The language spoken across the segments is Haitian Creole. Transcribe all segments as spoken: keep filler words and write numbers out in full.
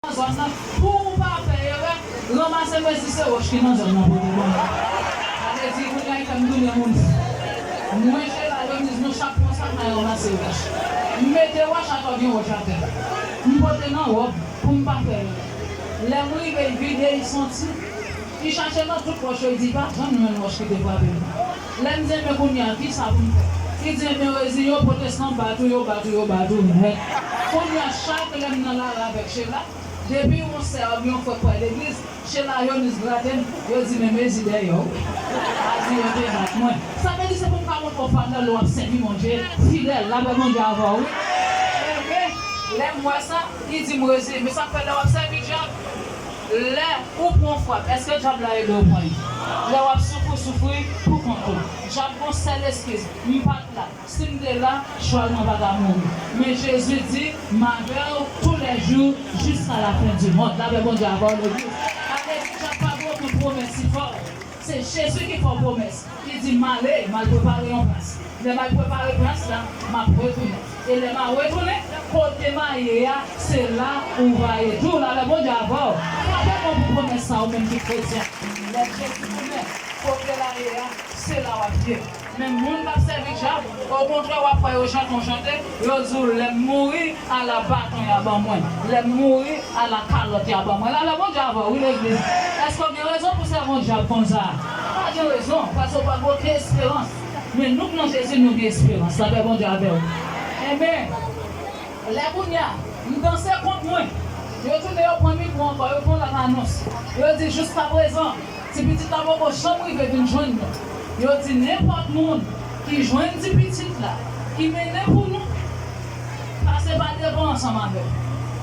Nan zòn nan, pou ou pa fè erè, ranmase mezi se wòch ki nan zòn nan pote ban mwen. Sa vle di, kounye a, li fè m tounen moun fou. Mwen, Sheila, Yonise, nou chak pran sak, n al ranmase wòch. M mete wòch atò, gen wòch atè. M pote nan wòb pou m pa fè erè. Lè m rive, li vide, li santi. Li chache nan tout wòch yo, li di, pa janm jwenn wòch ki te frape m. Lè m di, enben, kounye a, kisa pou m fè? Li di, enben, reziyen w, pwotestan bat ou, yo bat ou, yo bat ou nèt. Kounye a, chak lè m nan lari avèk Sheila, depi yon sè oubyen yon frè k pral legliz, Sheila, Yonise grate m, yo di, men mezi dèyè w. A di, yo te bat mwen. Sa vle di, se pou m ka montre w fidèl lè w ap sèvi Bondye, fidèl, lapè Bondye avè w, wi. Enben, lè m wè sa, li di m reziyen. Men sa k fè lè w ap sèvi dyab, lè ou pran frap, èske dyab la ede w pran li? Lè w ap soufri, soufri pou kont ou. Dyab gon sèl eskiz, m pa t la. Si m te la, chwal mwen pa ta mouri. Men Jezi di, m avè w tou lè jou, jiska lafen di mond. Lapè Bondye avè w, legliz. Sa vle di, dyab pa gen okenn pwomès ki fè w. Se Jezi ki fè w pwomès. Li di, m ale, m al prepare yon plas. Lè m al prepare plas la, m ap retounen. E lè m a retounen, kote m a ye a, se la ou va ye tou. Lapè Bondye avè w. Frape bon pou pwomès sa, ou menm ki kretyen. Lè Jezi tounen, kote l a ye a, se la w ap ye. Men moun k ap sèvi dyab, okontrè, w ap wè yo chante yon chante, yo di w, lè m mouri, ala baton y a ban mwen. Lè m mouri, ala kalòt y a ban mwen. Lapè Bondye avè w, wi, legliz. Èske w gen rezon pou w sèvi yon dyab konsa? Pa gen rezon, paske w pa gen okenn esperans. Men nou k nan Jezi, nou gen esperans. Lapè Bondye avè w. Enben, lè kounye a, m danse kont mwen. Yo tounen, yo pran mikwo ankò, yo fè yon lòt anons. Yo di, jiskaprezan, ti pitit la poko janm rive vin jwenn nou. Yo di, nenpòt moun ki jwenn ti pitit la, ki mennen pou nou, pase pa devan ansanm avè l.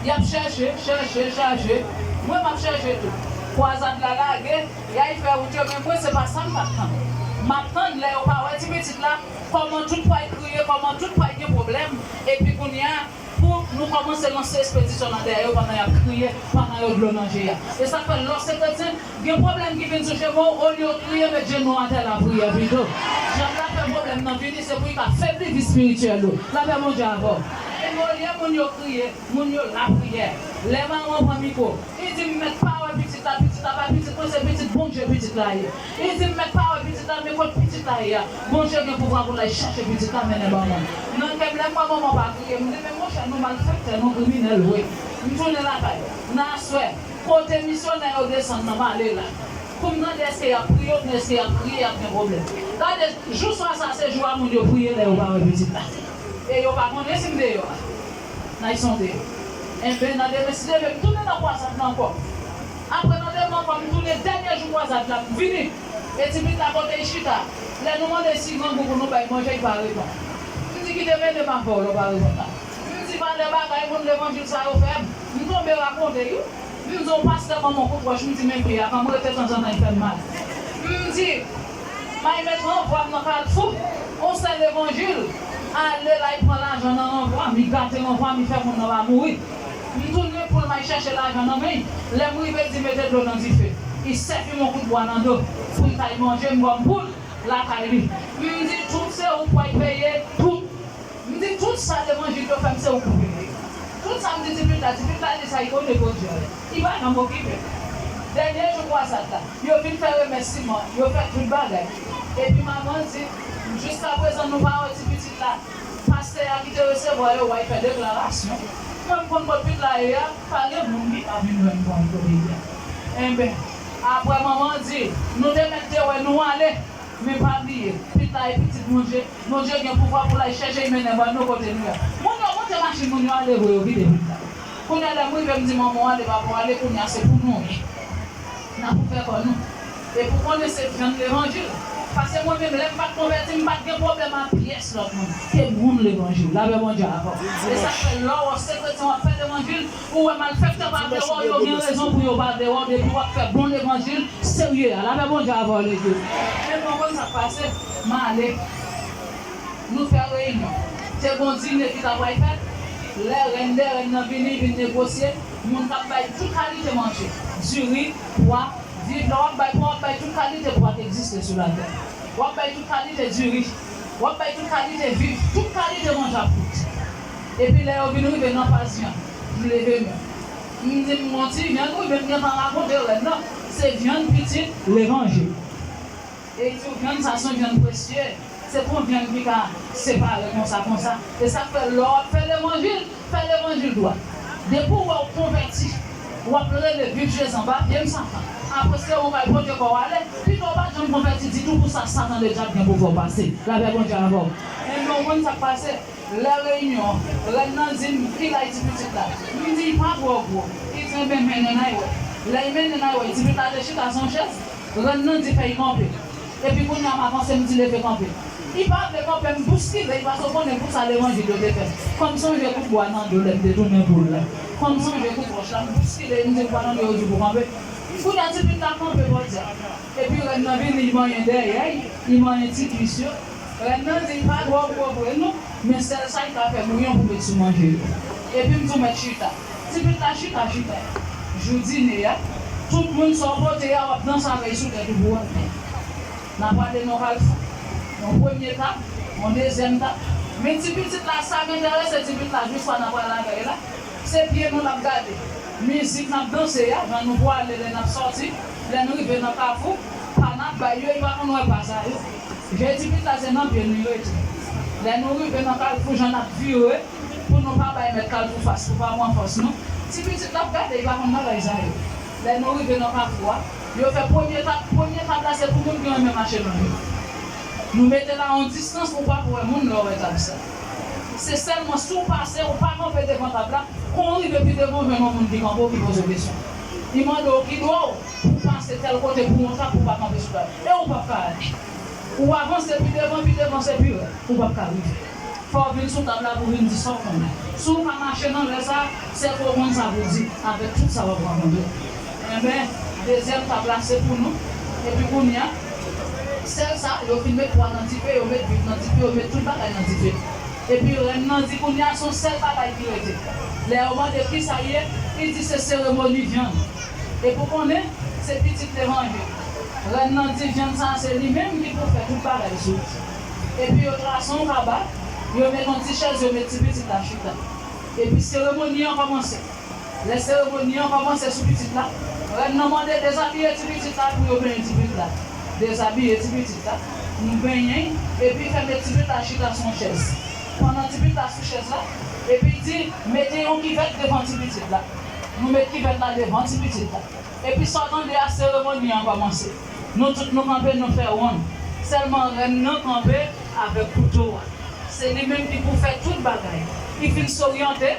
Y ap chèche, chèche, chèche. Mwen, m ap chèche tou. Kwazad la lage, y al fè wout yo, men mwen, se pa sa m t ap tann. M ap tann lè yo pa wè ti pitit la, kòman tout pral kriye, kòman tout pral gen pwoblèm, epi kounye a, pou nou kòmanse lanse espedisyon nan dèyè yo pandan y ap kriye, pandan yo dlo nan je a. E sa k fè lè w se kretyen, gen pwoblèm ki vin sou chemen w, olye w kriye, met jenou w atè lapriyè pito. Dyab la fè pwoblèm nan vini, se pou li ka febli vi espirityèl ou. Lapè Bondye avè w. E olye moun yo kriye, moun yo lapriyè. Lè manman pran mikwo, li di, m mèt pa wè pitit la, pitit la pa pitit mwen, se pitit Bondye pitit la ye. Li di, m mèt pa wè pitit la, men kot pitit la ye a? Bondye gen pouvwa pou l al chache pitit la, mennen ban mwen. Nan kè m, lè m wè manman pa kriye, m di, men monchè, nou malfektè, nou kriminèl vre. M tounen lakay. Nan aswè, kote misyonè yo desann nan, m ale la. Pou m tande èske y ap priye oubyen èske y ap kriye, y ap gen pwoblèm. Gade, jou swa sa, se jou a moun yo priye lè yo pa wè pitit la. E yo pa konnen si m deyò a. N al sonde yo. Enben, nan demen, si Dye vle, m tounen nan kwazad la ankò. Apre nan demen ankò, m tounen dènye jou kwazad la, m vini. E ti pitit la kote l chita. Lè nou mande si grangou pou nou bay manje, li pa reponn. M di, kite mele m avè w lè w pa reponn la. M di, valè bagay moun levanjil sa yo fè m. M tonbe rakonte, wi. M di yon pastè ban m yon kout wòch, m di, men pye a, kòm rete tanzantan, li fè m mal. M di, m al met ranvwa m nan Kalfou, yon sèl levanjil, ale la, li pran lajan nan ranvwa m, li gate ranvwa m, li fè moun nan pa mouri. M tounen pou l, m al chèche lajan nan men l. Lè m rive, l di, mete dlo nan dife. Li sèvi m yon kout bwa nan do, pou l ta al manje m kòm poul lakay li. M di, tout se ou k pral peye, tout. M di, tout sa levanjil yo fè m, se ou k pou peye. Tout sa m di ti pitit la, ti pitit la di sa, li konnen Bondye. Li pa janm okipe m. Dènye jou kwazad la, yo vin fè remèsiman, yo fè tout bagay. Epi manman di, jiskaprezan nou pa wè ti pitit la. Pastè a ki te resevwa yo, w al fè deklarasyon. Mwen, m konn kot pitit la ye a, pa gen moun ki pa vin wè m pou al kote l ye a. Enben, apre manman di, nou te mèt te wè, nou ale. Men pa bliye, pitit la e pitit Bondye. Bondye gen pouvwa pou l al chèche l mennen ban nou kote nou ye a. Moun yo monte machin, moun yo ale vre, yo kite pitit la. Kounye a, lè m rive, m di manman w ale, papa w ale, kounye a se pou nou ye. N ap ouvè kò nou. E pou konnen se vyann levanjil. Paske mwen menm, lè m pa t konvèti, m pa t gen pwoblèm ak pyès lòt moun. Se moun levanjil. Lapè Bondye avè w. E sa k fè lè w se kretyen, w ap fè levanjil, ou wè malfektè pa vle wè w, yo gen rezon pou yo pa vle wè w, depi w ap fè bon levanjil serye a. Lapè Bondye avè w, legliz. Men mwen konn sa k pase, m ale. Nou fè reyinyon. Te gon dine ki ta pral fèt. Lè rèn dè rèn nan vini, vin negosye, moun t ap bay tout kalite manje. Diri, pwa, viv. Lè w ap bay pwa, w ap bay tout kalite pwa ki egziste sou latè. W ap bay tout kalite diri. W ap bay tout kalite viv, tout kalite manje ap koute. Epi lè yo vin rive nan faz vyann, m leve men. M di m gon ti vyann, wi, men m gentan rakonte rèn nan. Se vyann pitit levanjil. E li di w vyann sa se yon vyann presye. Se pa yon vyann ki ka separe konsa, konsa. E sa k fè lè w ap fè levanjil, fè levanjil dwat. Depi w wè w konvèti, w ap rele viv Jezi anba pye m Satan. Apre se ou kay pote kò w ale, pito w pa t janm konvèti ditou pou sa Satan ledyab gen pou fè w pase. Lapè Bondye avè w. Enben, w konn sa k pase? Lè reyinyon, rèn nan di m, "Ki laj ti pitit la?" M di, "Li pa twò gwo." Li di, "Enben, mennen n al wè." Lè l mennen n al wè, ti pitit la te chita sou yon chèz, rèn nan di, "Fè l kanpe." Epi kounye a m avanse, m di, "Leve kanpe." Li pa vle kanpe, m bouskile li, paske w konnen pou sa levanjil yo te fè. Fò m sonje kout bwa nan do lè m te tounen poul la. Fò m sonje kout wòch la, m bouskile, m di, "Ou pa tande yo di w pou kanpe?" Kounye a ti pitit la kanpe, podyab. Epi rèn nan vini, li manyen dèyè l, li manyen ti kwis yo. Rèn nan di l pa twò gwo vre non, men sèl sa l ka fè bouyon pou met sou manje yo. Epi m di w mèt chita. Ti pitit la chita, chita. Jou dine a, tout moun sa w pote a, w ap danse avè l sou tèt ou pou w antre. N a prale nan kalfou. Yon premye tab, yon dezyèm tab. Men ti pitit la, sa k enterese ti pitit la, jis sa n a prale avè l la. Se pye nou l ap gade. Mizik n ap danse a, jan nou prale lè n ap sòti, lè n rive nan kafou, pa n ap bay yo, li pa konn wè pa sa yo. Je ti pitit la se nan pye n li rete. Lè nou rive nan kalfou, jan n ap vire, pou nou pa bay mèt kalfou fas, pou pa pran fòs nou. Ti pitit la ap gade, li pa konn bagay sa yo. Lè nou rive nan kafou a, yo fè premye tab, premye tab la se pou moun ki renmen mache nan yo. Nou mete la yon distans pou w pa pou wè moun lè w wè tab sa. Se sèlman si w pase, ou pa kanpe devan tab la, kon w rive pi devan, w jwenn yon moun ki kanpe w, ki poze w kesyon. Li mande w ki dwa w pou w pase tèl kote pou yon tab pou w pa kanpe sou tab. E ou p ap ka ale. Ou avanse pi devan, pi devan, se pi rèd. Ou p ap ka rive. Fò w vin sou tab la pou w vin di sa w konnen. Si w ka mache nan lè sa, se ke w konn sa pou w di avèk tout sa w ap rankontre. Enben, dezyèm tab la se pou nou. Epi kounye a, sèl sa, yo fin met pwa nan dife, yo met bif nan dife, yo met tout bagay nan dife. Epi rèn nan di kounye a se yon sèl bagay ki rete. Lè yo mande kisa l ye, li di se seremoni vyann. Epi w konnen, se pitit levanjil. Rèn nan di vyann sa a se li menm ki pou fè tout bagay sou. Epi yo trase yon kaba, yo met yon ti chèz, yo met ti pitit la chita. Epi seremoni an kòmanse. Lè seremoni an kòmanse sou pitit la, rèn nan mande dezabiye ti pitit la pou yo benyen ti pitit la. Dezabiye ti pitit la, nou benyen l, epi fè met ti pitit la chita sou yon chèz. Pandan ti pitit la sou chèz la, epi l di, mete yon kivèt devan ti pitit la. Nou met kivèt la devan ti pitit la. Epi sa w tande a, seremoni an kòmanse. Nou tout nou kanpe, nou fè wonn. Sèlman rèn nan kanpe avèk kouto a. Se li menm ki pou fè tout bagay. Li fin soryante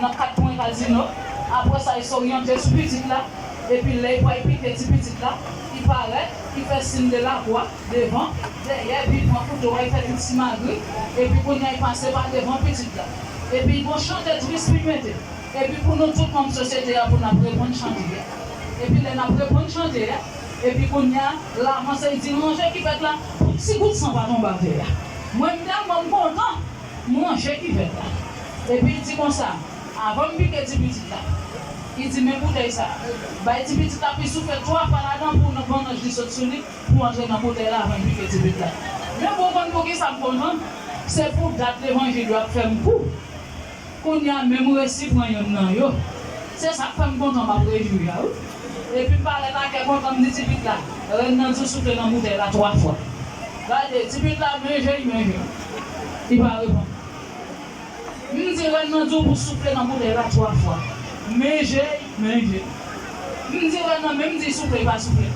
nan kat pwen kazino. Apre sa, li soryante sou pitit la. Epi lè li pral pike ti pitit la, li parèt, li fè siy de lakwa devan, dèyè, epi li pran kouto a, li fè tout simagri. Epi kounye a, li pase pa devan pitit la. Epi li gon chante tris pou l mete. Epi pou nou tout manm sosyete a, pou n ap reponn chante a. Epi lè n ap reponn chante a, epi kounye a, l avanse, l di, "Ranje kivèt la pou ti gout san pa tonbe atè a." Mwen, m tèlman m kontan, m ranje kivèt la. Epi l di konsa, "Avan m pike ti pitit la," li di, "men boutèy sa a. Bay ti pitit la pou l soufle twa fwa ladan pou nan gannanj li sot sou li, pou antre nan boutèy la avan l pike ti pitit la." Men pou w konn poukisa m kontan, se pou dat levanjil yo ap fè m kou. Kounye a menm resi pran yonn nan yo. Se sa k fè m kontan, m ap rejwi a wi. Epi m parèt ak kè kontan, m di ti pitit la, rèn nan di w soufle nan boutèy la twa fwa. Gade, ti pitit la, men je l, men je l. Li pa reponn. M di rèn nan di w pou soufle nan boutèy la twa fwa. Men je l, men je l. M di rèn nan, men m di soufle, li pa soufle.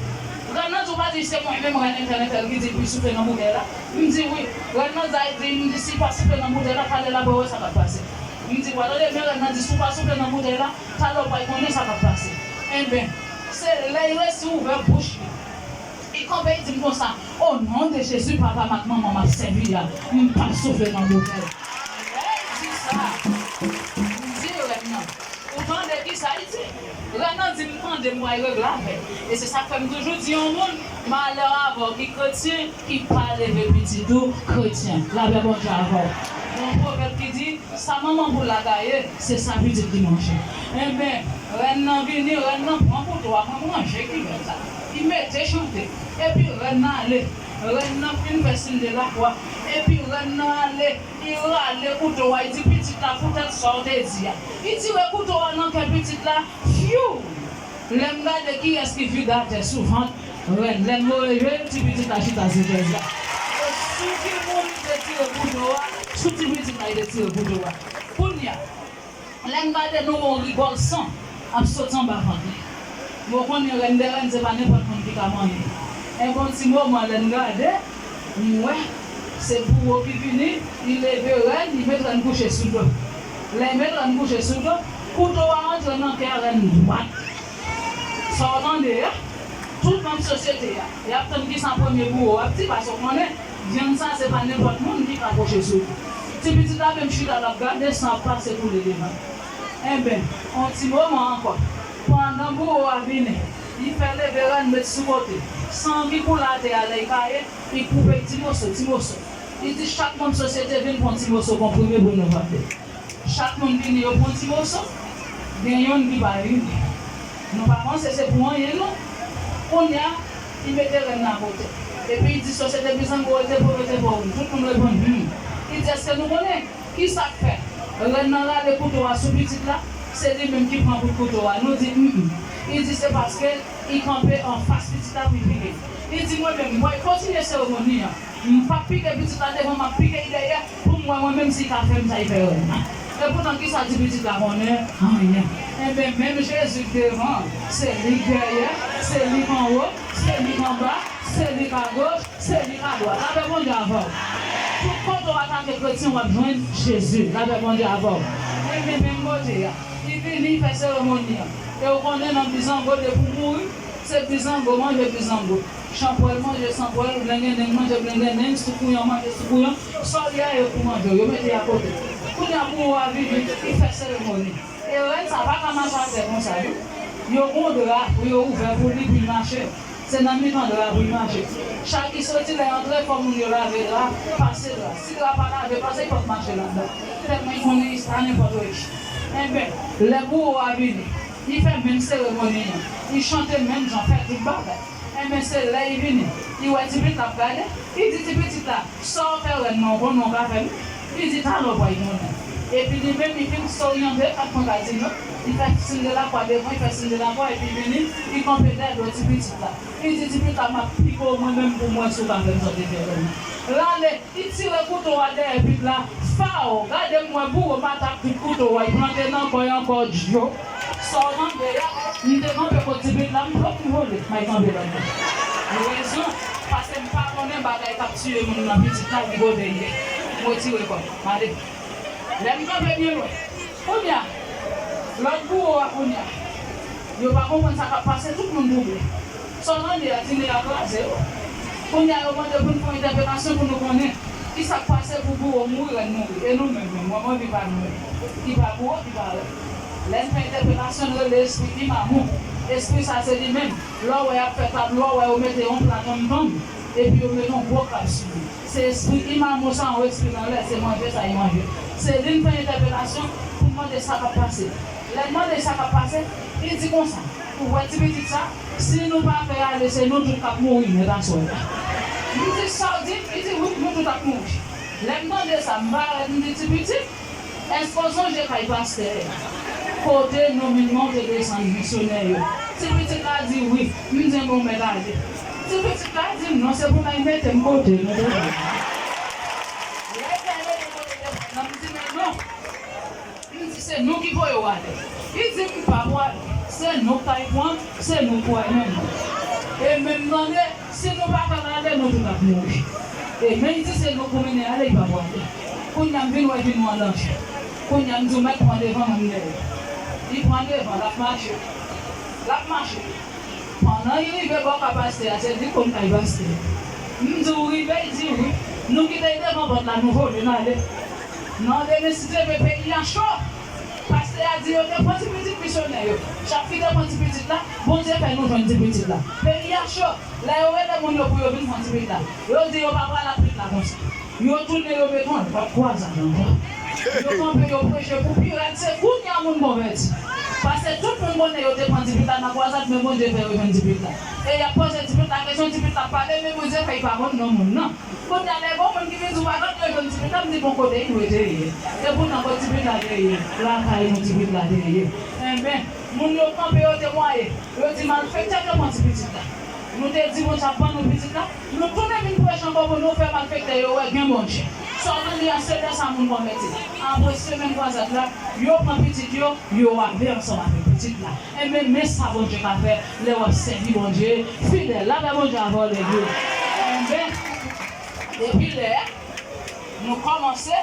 Rèn nan di w pa di se mwen menm rèn entèl entèl ki di l pou l soufle nan boutèy la. M di wi. Rèn nan di, di, m di si l pa soufle nan boutèy la, talè l ap wè sa k ap pase. M di, w a tande, men rèn nan di, si w pa soufle nan boutèy la, talè w pral konnen sa k ap pase. Enben, se lè l resi ouvè bouch li. Li kanpe, li di m konsa, "O non de Jezi, papa m ak manman m ap sèvi a, m p ap soufle nan boutèy." Lè l di sa, m di rèn nan, ou tande kisa l di? Rèn nan di m tande, m pral regle avè l. E se sa k fè m toujou di yon moun, malè avè w ki kretyen, ki pa leve pitit ou kretyen. Lapè Bondye avè w. Gon pwovèb ki di, sa manman poul la gaye, se sa pitit li manje. Enben, rèn nan vini, rèn nan pran kouto a, pran manje kivèt la. Li mete chante. Epi rèn nan ale. Rèn nan fin fè siy de lakwa. Epi rèn nan ale. Li rale kouto a, li di pitit la, poutèt sa w te di a. Li tire kouto a nan kè pitit la, fyou! Lè m gade kiyès ki vide atè sou vant rèn, lè m voye je, ti pitit la chita sou chèz la. E sou ki moun li te tire kouto a? Sou ti pitit la li te tire kouto a. Kounye a, lè m gade nou wè yon rigòl san ap soti anba vant li. Bon, konnen rèn dè rèn, se pa nenpòt moun ki ka manyen. Enben yon ti moman, lè n gade, m wè se bouwo ki vini, li leve rèn, li met rèn kouche sou do. Lè l met rèn kouche sou do, kouto a antre nan kè rèn dwat. Sa w tande a? Tout manm sosyete a, y ap tann kisa premye bouwo ap di, paske w konnen, vyann sa, se pa nenpòt moun ki ka pwoche sou li. Ti pitit la menm chita, l ap gade san ap pase koule devan. Enben, yon ti moman ankò, pandan bouwo a vini, li fè leve rèn met sou kote. San ki koule atè a, lè l kaye, li koupe l ti moso, ti moso. Li di chak manm sosyete vin pran ti moso konprime pou nou vande. Chak moun vini, yo pran ti moso. Gen yonn ki pa vini. Nou pa panse se pou anyen, non. Kounye a, li mete rèn nan kote. Epi li di, sosyete Bizango, rete pou, rete pou. Tout moun reponn, hmm. Li di, èske nou konnen kisa k fè rèn nan rale kouto a sou pitit la? Se li menm ki pran kout kouto a. Nou di, hmm. Li di, se paske li kanpe anfas pitit la pou l pike. Li di, mwen menm, m pral kontinye seremoni an. M p ap pike pitit la devan, m ap pike l dèyè pou m wè mwen menm si l ka fè m sa l fè rèn nan. Epoutan, kisa ti pitit la konnen? Anyen. Enben, menm Jezi k devan, se li k dèyè, se li k anwo, se li k anba, se li k agoch, se li k adwat. Lapè Bondye avè w. Tout kote w atake kretyen, w ap jwenn Jezi. Lapè Bondye avè w. Enben, menm kote a, li vini, li fè seremoni an. E w konnen nan Bizango, depi w mouri, se Bizango manje Bizango. Chanpwèl manje chanpwèl, blengenneng manje blengenneng, soukouyan manje soukouyan. Sa w ye a, yo pou manje w, yo mete akote. Kounye a, bouwo a vini, li fè seremoni. E rèn sa pa ka mache atè konsa, non. Yo gon dra pou yo ouvè pou li, pou l mache. Se nan mitan dra pou l mache. Chak ki soti, lè antre, fò moun yo lave dra, pase dra. Si dra pa lave, pase, li p ap mache ladan. Tèlman li konnen li pa nenpòt rich. Enben, lè bouwo a vini, li fè menm seremoni an. Li chante menm jan, fè tout bagay. Enben, se lè li vini, li wè ti pitit la ap gade, li di ti pitit la, sa w fè rèn nan, w konnen w ka fè l? Li di, talè w pral konnen. Epi li menm, li fin soryante, pa t pran kazino, li fè siy de lakwa devan, li fè siy de lakwa, epi li vini, li kanpe dèyè do ti pitit la. Li di ti pitit la, m ap pike w mwen menm pou m wè si w ka fè m sa w te fè rèn nan. L ale, li tire kouto a dèyè pit la, faw, gade m wè bouwo m atake tout kouto a, li plante nan kò l ankò, djo. Sa w tande a, m te kanpe kot ti pitit la, m pwòp m vole, m al kanpe lòt bò. Rezon, paske m pa konnen bagay k ap tiye moun nan pitit la, ki kote l ye. M retire kò m, m ale. Lè m kanpe byen lwen, kounye a, lòt bouwo a kounye a, yo pa konprann sa k ap pase, tout moun twouble. Sa w tande a, tini a kraze yo. Kounye a, yo mande pou n fè yon entèpretasyon pou nou konnen kisa k pase pou bouwo mouri, rèn mouri. E nou menm, menm, mwen, mwen, ki pa nou menm. Ki pa bouwo, ki pa rèn. Lè n fè entèpretasyon, n rele espri Imamo. Espri sa, se li menm. Lè w wè y ap fè tab, lè w wè yo mete yon pla tonmtonm, epi yo mete yon gwo krab sou li. Se espri Imamo sa, yon espri nan lè, se manje sa, li manje. Se li n fè entèpretasyon pou n mande sa k ap pase. Lè n mande sa k ap pase, li di konsa, ou wè ti pitit sa, si nou pa fè ale, se nou tout k ap mouri nèt aswè a. M di, sa w di? Li di, wi, nou tout ap mouri. Lè m tande sa, m parèt, m di, ti pitit, èske w sonje kay pastè a? Kote nou menm nou te desann misyonè yo? Ti pitit la di, wi. M di, enben, ou mèt ale. Ti pitit la di m, non, se pou n al mete m kote nou te vin. Lè l fè mete kote nou te vin, m di, men non. M di, se nou ki voye w ale. Li di, m pa pwale. Se nou k al pran, se nou k pwale menm. E menm tande, si nou pa fè l ale, nou tout ap mouri. E men l di, se nou k pou mennen ale, li pa pwale. Kounye a, m vin wè vi nou an danje. Kounye a, m di, ou mèt pran devan, mwen m dèyè. Li pran devan, l ap mache. L ap mache. Pandan li rive bò kay pastè a, se li k konn kay pastè a. M di, ou rive? Li di, wi. Nou kite l devan pòt la, nou vole, n ale. Nan demen, si Dye vle, peyi a cho. Pastè a di yo te pran ti pitit misyonè yo. Chak fi te pran ti pitit la, Bondye fè nou jwenn ti pitit la. Peyi a cho. Lè yo rele moun yo pou yo vin pran ti pitit la, yo di yo pa pral ak pitit la konsa. Yo tounen, yo met yon lòt kwazad ankò. Yo kanpe, yo preche pou pirat, se kounye a moun konvèti. Paske tout moun konnen yo te pran dipit la nan Kwazad, men Bondye fè yo jwenn dipit la. E y ap poze dipit la kesyon, dipit la ap pale, men Bondye fè y pa konn non moun nan. Kounye a, lè gon moun ki vin di w pa konn yo jwenn dipit la, m di bon, kote l dwe te ye? Epoutan, kot dipit la te ye? Lakay nou dipit la te ye. Enben, moun yo kanpe, yo temwaye. Yo di malfektè yo pran ti pitit la. Nou te di Bondye ap ban nou pitit la. Nou tounen vin preche ankò pou nou fè malfektè yo wè gen Bondye. Sa w tande a, se lè sa moun konvèti. Apre semèn Kwazad la, yo pran pitit yo, yo lave ansanm avèk pitit la. Enben, men sa Bondye ka fè lè w ap sèvi Bondye fidèl. Lapè Bondye avè w, legliz. Enben, depi lè nou kòmanse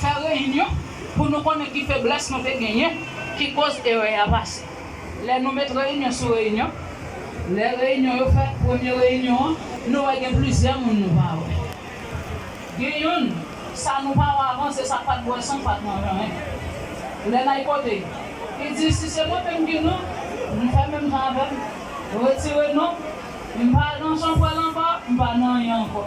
fè reyinyon pou nou konnen ki feblès nou te genyen ki koz erè a pase. Lè nou met reyinyon sou reyinyon, lè reyinyon yo fèt, premye reyinyon an, nou wè gen plizyè moun nou pa wè. Gen youn, sa nou pa wè avan, se sa k pa t bwè san, k pa t manje anyen. Lè n al kote l, li di, si se mwen menm ki nou, m fè menm jan avè m. Retire non. M pa nan chanpwèl ankò, m pa nan anyen ankò.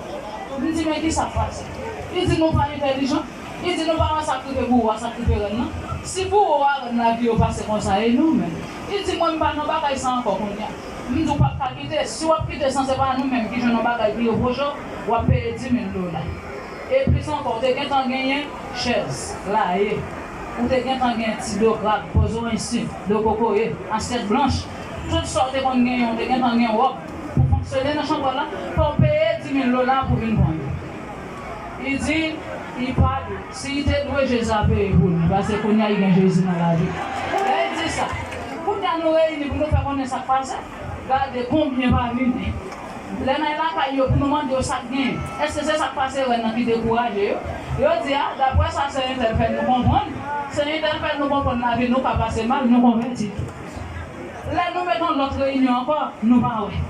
M di, men ki sa k pase? Li di, nou pa entèlijan. Li di, nou pa wè sa k rive bouwo a, sa k rive rèn nan. Si bouwo a, rèn la di yo pase konsa, e nou menm? Li di, mwen, m pa nan bagay sa ankò kounye a. M di, w p ap ka kite. Si w ap kite san se pa nou menm ki jwenn yon bagay ki repwoche w, w ap peye dis mil dola. E plis ankò, w te gentan genyen chèz, laye. Ou te gentan gen ti do krab, poze w ensi, do kokoye, asyèt blanch. Tout sa w te konn genyen, w te gentan gen wòb pou fonksyone nan chanpwèl la, fò w peye dis mil dola pou vin pran yo. Li di, li pa dwe. Si li te dwe, Jezi a peye pou li, paske kounye a li gen Jezi nan lavi l. Lè li di sa, kounye a nou reyini pou nou fè konnen sa k pase. Gade konbyen pa vini. Lè n al lakay yo pou nou mande yo sa k gen, èske se sa k pase rèn nan ki dekouraje yo? Yo di, a, daprè sa sè entèl fè nou konprann, sè entèl fè nou konprann lavi nou ka pase mal, nou konvèti. Lè nou met yon lòt reyinyon ankò, nou pa wè.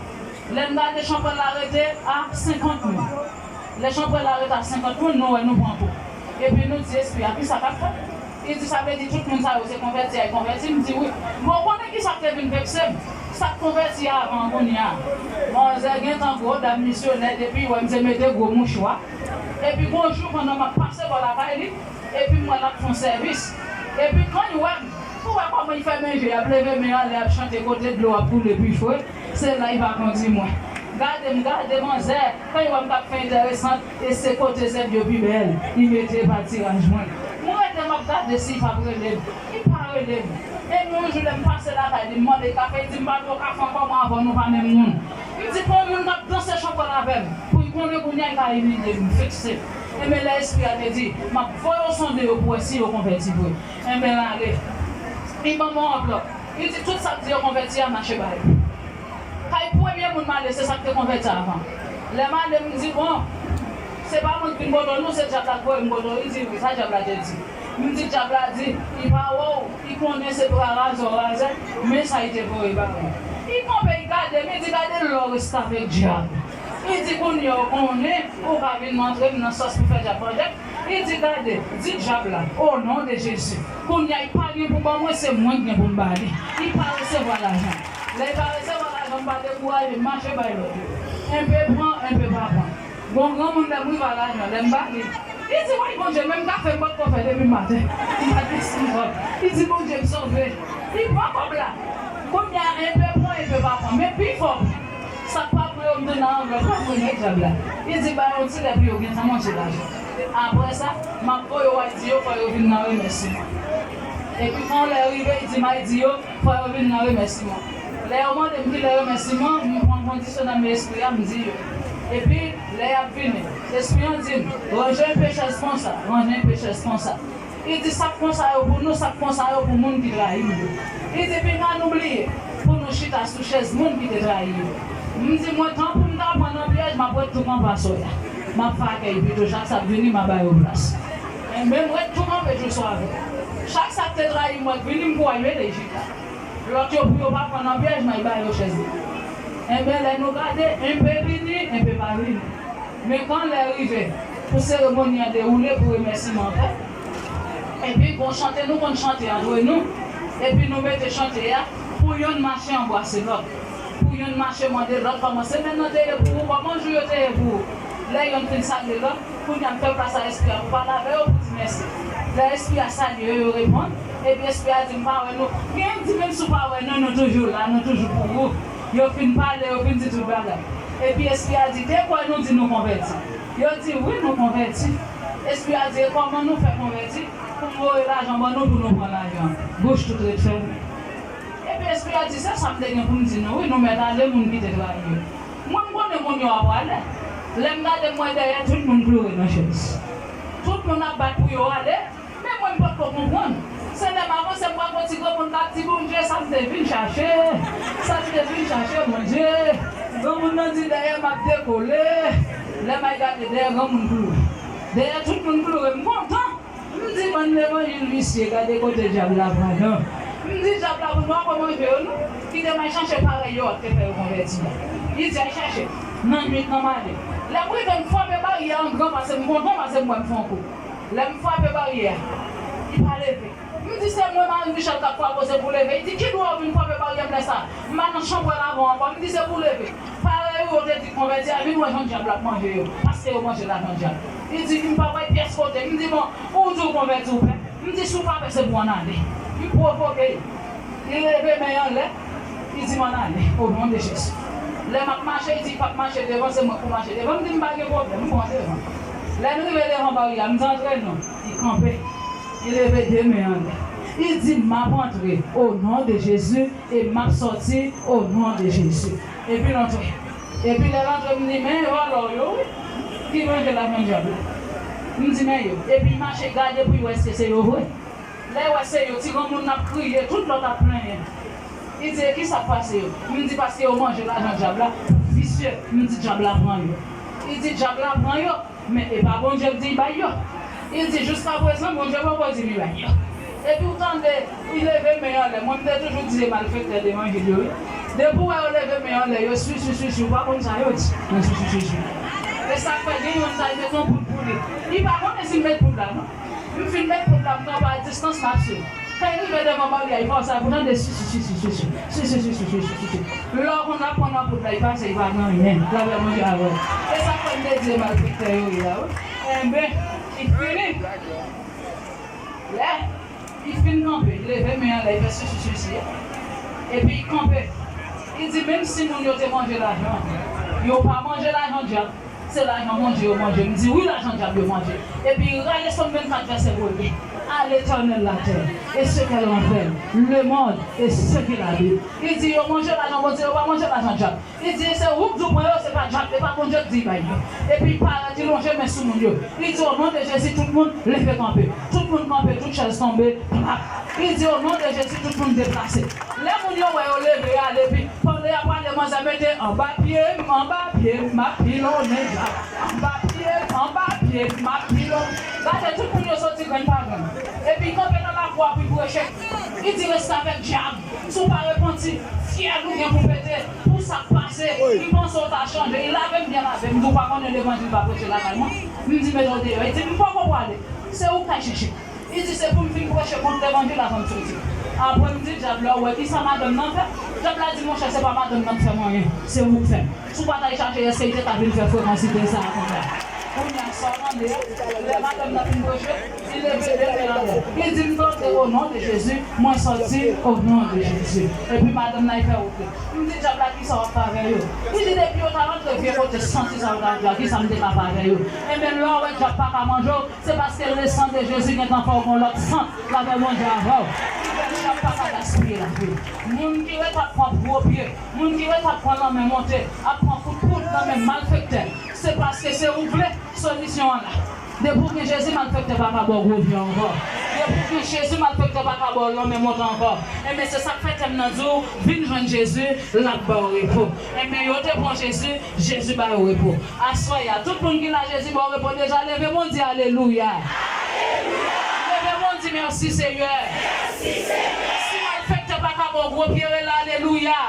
Lè n gade chanpwèl la rete a senkant moun. Lè chanpwèl la rete a senkant moun, nou wè nou pran kou. Epi nou di espri a, kisa k ap fèt? Li di, sa vle di tout moun sa yo se konvèti a, y konvèti? M di, wi. Bon, ou konnen kisa k te vin vekse m? Sa k konvèti a avan kounye a. Manzè gentan gwo, dam misyonè, depi l wè m se mete gwo mouchwa. Epi gon jou pandan m ap pase bò lakay li, epi m wè l ap fè yon sèvis. Epi kan l wè m, ou wè kòman l fè men je, l ap leve men anlè, l ap chante kote dlo ap koule pi fre. Se la li pa kondi mwen. Gade m, gade manzè, kan li wè m k ap fè enteresan, e se kote zèb yo pi bèl, li mete patiraj mwen. Mwen rete m ap gade si li p ap rele m. Li pa rele m. Epi yon jou lè m pase lakay li, m mande l kafe, li di m pa dwe kafe ankò, mwen avè w nou pa menm moun. Li di pou yon moun k ap danse chanpwèl avè m, pou l konnen kounye a li ka imilye m, vekse m. Enben lè espri a te di, m ap voye w sonde yo pou wè si yo konvèti vre. Enben l ale. Li ban m yon anvlòp. Li di tout sa k di yo konvèti a mache ba yo. Kay premye moun m ale, se sa k te konvèti avan. Lè m ale, m di, bon, se pa mwen k vin kote w non, se dyab la k voye m kote w. Li di, wi, sa dyab la te di. M di, dyab la di, li pa wè w, li konnen se bra razè w razè, men sa li te voye ba ou. Li kanpe, li gade m, li di, gade lè w restavèk dyab. Li di, kounye a w konnen, ou ka vin antre m nan sòs pou fè dyab manje. Li di, gade, di dyab la, o non de Jezi, kounye a li pa gen pou ban mwen, se mwen k gen pou m ba li. Li pa resevwa lajan. Lè li pa resevwa lajan, m pa dekouraje, m mache bay lòt yo. Enpe pran, enpe pa pran. Gon granmoun lè m rive a lajan, lè m ba li, li di, woy Bondye, menm kafe m potko fè depi maten. M pa desann kòb. Li di, Bondye m sove. Li pran kòb la. Kounye a, enpe pran, enpe pa pran. Men pi fò, sa k pa pran yo, m tounen anvlòp la, m remèt dyab la. Li di, ba yo yon ti lè pou yo gentan manje lajan. Apre sa, m ap voye w al di yo fò yo vin nan remèsiman. Epi kan lè rive, li di m al di yo fò yo vin nan remèsiman. Lè yo mande m ki lè remèsiman, m pran kondisyonèl men espri a, m di yo. Epi, lè y ap vini, espri an di m, ranje enpe chèz konsa, ranje enpe chèz konsa. Li di, sa k konsa yo pou nou, sa k konsa yo pou moun ki trayi m yo. Li di, pinga nou bliye pou nou chita sou chèz moun ki te trayi yo. M di, mwen, tan pou m ta pran nan pyèj, m ap ret tou kanpe aswè a. M ap fè akèy pito, chak sa k vini, m a ba yo plas. Enben, m ret tou kanpe jou swa avè. Chak sa k te trayi m, mwen k vini, m pou al mete chita. Lòt yo pou yo pa pran nan pyèj, m al ba yo chèz. Enben, lè nou gade, enpe vini, enpe pa vini. Men kan lè rive pou seremoni an dewoule, pou remèsiman fèt, epi gon chante nou konn chante antre nou, epi nou mete chante a pou yonn mache anbrase lòt, pou yonn mache mande lòt kòman semèn nan te ye pou ou, kòman jou yo te ye pou ou. Lè yonn fin salye lòt, kounye a m fè plas a espri a pou pale avè yo, pou di mèsi. Lè espri a salye yo, yo reponn, Epi espri a di, "M pa wè nou." Gen di, "Menm si w pa wè nou, nou toujou la, nou toujou pou ou." Yo fin pale, yo fin di tout bagay. Epi espri a di, "Te kwè nou di nou konvèti?" Yo di, "Wi, nou konvèti." Espri a di, "E kòman nou fè konvèti? Pou m voye lajan ban nou pou nou pran lajan." Bouch tout ret fèmen. Epi espri a di, "Se sa m te gen pou m di nou, wi, nou mèt ale, moun kite trayi yo." Mwen, m konnen moun yo ap ale. Lè m gade, m wè dèyè tout moun kloure nan chèz. Tout moun ap bat pou yo ale. Men mwen, m potko konprann. Se lè m avanse, m wè gon ti granmoun k ap di, "Bondye, sa m te vin chache. Sa m te vin chache, Bondye." Granmoun nan di, "Dèyè m ap dekole." Lè m al gade dèyè, granmoun kloure. Dèyè tout moun kloure, m kontan. M di, "Bann levanjil visye, gade kote dyab la pran nou." M di, "Dyab la pran nou, pa manje yo, non. Kite m al chache parèy yo a k te fè yo konvèti a." Li di, "Al chache." Nan nwit, nan maten. Lè m rive, m frape baryè an gran, pase m kontan, pase m wè m fè yon kou. Lè m frape baryè a, li pa leve. M di, "Se mwen, Marie Michel, k ap frape w, se pou w leve." Li di, "Ki dwa w vin frape baryè m lè sa a? M pa nan chanpwèl avè w ankò." M di, "Se pou w leve. Parèy ou yo te di konvèti a, vin wè jan dyab la ap manje yo, paske yo manje lajan dyab." Li di, "M pa bay pyès kote." M di, "Bon, ou di w konvèti, ou pè." M di, "Si w pa pè, se pou w ann ale." M pwovoke l. Li leve men l anlè, li di m ann ale, o non de Jezi. Lè m ap mache, li di l p ap mache devan, se mwen k pou mache devan. M di, "M pa gen pwoblèm, m pran devan." Lè n rive devan baryè a, m di, "Antre non." Li kanpe, li leve de men l anlè. Li di, "M ap antre, o non de Jezi, e m ap sòti, o non de Jezi." Epi l antre. Epi lè l antre, m di, "Men vòlò yo, wi, ki manje lajan dyab la." M di, "Men yo." Epi l mache gade pou l wè èske se yo vre. Lè l wè se yo, ti granmoun nan ap kriye, tout lòt ap plenyen. Li di, "E kisa k pase yo?" M di, "Paske yo manje lajan dyab la, visye." M di, "Dyab la pran yo." Li di, "Dyab la pran yo, men e pa Bondye k di l bay yo." Li di, "Jiskaprezan, Bondye poko di m li bay yo." Epi w tande, li leve men anlè. Mwen, m te toujou di se malfektè levanjil yo, wi. Depi w wè yo leve men anlè, yo swi, swi, swi, swi, ou pa konn sa yo di. Yo swi, swi, swi, swi. E sa k fè gen youn k al met yon poud pou li. Li pa konnen si l met poud la, non. M fin met poud la, m kanpe a distans, m ap swiv. Kan l rive devan baryè a, li fè w sa, pou tande swi, swi, swi. Lè w konn ap pran nan poud la, li pase, li pa gen anyen. Lapè Bondye avè w. E sa k fè m te di e malfektè yo ye a, wi. Enben, li fini. Lè li fin kanpe, li leve men anlè, li fè sisi, sisi. Epi li kanpe. Li di, "Menm si moun yo te manje lajan, yo pa manje lajan dyab. Se lajan Bondye yo manje." M di, "Wi, lajan dyab yo manje." Epi li rale Sòm vennkat, vèsè premye. "À l'Éternel la terre et ce qu'elle renferme, le monde et ce qu'il habite." Li di, "Yo manje lajan Bondye, yo pa manje lajan dyab." Li di, "Se ou k di w pran yo, se pa dyab, se pa Bondye k di l bay yo." Epi li parèt, li lonje men sou moun yo. Li di, "O non de Jezi, tout moun leve kanpe." Tout moun kanpe, tout chèz tonbe, plap. Li di, "O non de Jezi, tout moun deplase." Lè moun yo wè yo leve, y ale, epi pandan y ap ale, manzè mete, "Anba pye m, anba pye m, m ap pilonnen dyab. Anba pye m, anba pye m, m ap pilonnen." Gade, tout moun yo soti grenn pa grenn. Epi kanpe nan lakou a pou l preche. Li di, "Restavèk dyab, si w pa repanti, fyèl ou gen pou pete." Pou sa k pase, li panse w ta chanje. Li lave m byen lave. M di, "Ou pa konnen levanjil pa preche lakay mwen?" M di, "Mete w deyò." Li di, "M poko prale. Se ou k ay chèche." Li di, "Se pou m fin preche kont levanjil avan m soti." Apre m di, "Dyab la, ou wè kisa madanm nan fè?" Dyab la di, "Monchè, se pa madanm nan k fè m anyen. Se ou k fè m. Si w pa t ay chache, èske li te ka vin fè frekansite sa a konsa?" Kounye a, sa w tande a, lè madanm nan fin preche, li leve de men anlè. Li di, "M tande o non de Jezi, mwen sòti o non de Jezi." Epi madanm nan, li fè wout li. M di, "Dyab la, kisa w ap fè avè yo?" Li di, "Depi yo ta rantre vye kote santi sa yo ta di a, kisa m te ka fè avè yo?" Enben, lè w wè dyab pa ka manje w, se paske le sang de Jezi gentan fè w gon lòt sant. Lapè Bondye avè w. Dyab pa ka gaspiye lavi w. Moun ki ret ap pran gwo pye, moun ki ret ap pran lanmen monte, ap pran kout poud nan men malfektè, se paske se ou k vle solisyon an la. Depi w gen Jezi, malfektè pa ka ba w gwo pye ankò. Depi w gen Jezi, malfektè pa ka ba w lanmen monte ankò. Enben, se sa k fè tèm nan di w, vin jwenn Jezi, l ap ba w repo. Enben, yo te pran Jezi, Jezi ba yo repo. Aswè a, tout moun ki la, Jezi ba w repo deja, leve Bondye, alelouya. Leve Bondye, mèsi Senyè. Si malfektè pa ka ba w gwo pye, rele alelouya.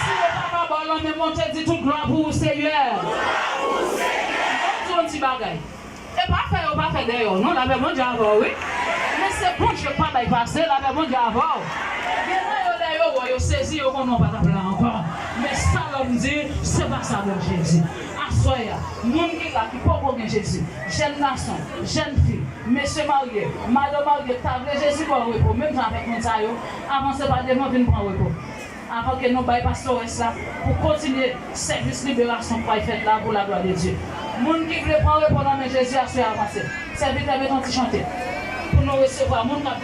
Si yo pa ka ba w lanmen monte, di tout glwa pou ou, Senyè. Mwen di yon ti bagay. E pa fè yo pa fè dèyè w, non, lapè Bondye avè w, wi. Men se Bondye k pa bay pase, lapè Bondye avè w. Gen nan yo, lè yo wè w, yo sezi, yo konnen w pa t ap la ankò. Men sa lòm di, se pa sa Bondye di. Aswè a, moun ki la, ki poko gen Jezi, jèn gason, jèn fi, Mesye marye, madan marye, ta vle Jezi ba w repo, menm jan avèk moun sa yo, avanse pa devan, vin pran repo. Avan ke nou bay pastores la pou kontinye sèvis liberasyon k pral fèt la pou laglwa de Dye. Moun ki vle pran repo nan men Jezi aswè avanse. Sèvitè, met yon ti chante pou nou resevwa moun k ap